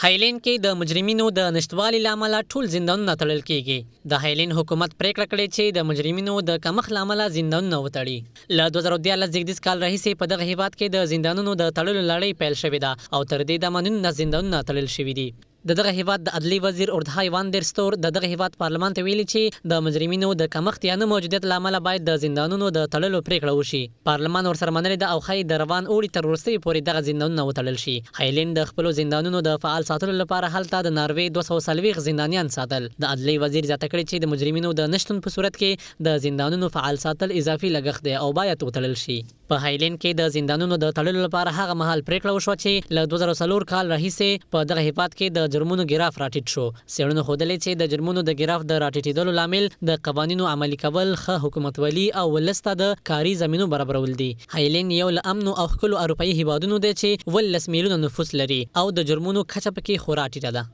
هایلین کې د مجرمینو د نشتوالي له امله ټول زندانونه تړل کېږي. د هایلین حکومت پرېکړه کړې چې د مجرمینو د کمښت له امله زندانونه وتړي. له 2013 زېږدیز کال راهیسې په دغه هېواد کې د زندانونو د تړلو لړۍ پیل شوې ده او تر دې دمه 19 زندانونه تړل شوي دي. د دغه هېواد د عدلي وزیر اردهای واندر ستور د دغه هېواد پارلمان ته ویلي چې د مجرمینو د کمښت یا نه موجودیت له امله باید د زندانونو د تړلو پرېکړه وشي. پارلمان ورسره منلې ده او ښايي د روان اوړي تر وروستیو پورې دغه زندانونه وتړل شي. هایلینډ د خپلو زندانونو د فعال ساتلو لپاره هلته د ناروې 240 زندانیان ساتل. د عدلي وزیر زیاته کړې چې د مجرمینو د نشتون په صورت کې د زندانونو فعال ساتل اضافي لګښت دی او باید وتړل شي. په هایلینډ کې د زندانونو د تړلو لپاره هغه مهال پرېکړه وشوه چې له 2004 کال راهیسې په دغه هېواد کې د جرمونو ګراف راټیټ شو. څېړنو ښودلې چې د جرمونو د ګراف د راټیټېدلو لامل د قوانینو عملي کول، ښه حکومتولي او ولس ته د کاري زمینو برابرول دي. هایلینډ یو له امنو او ښکلو اروپايي هېوادونو دی چې 17 میلیونه نفوس لري او د جرمونو کچه پکې خورا ټیټه ده.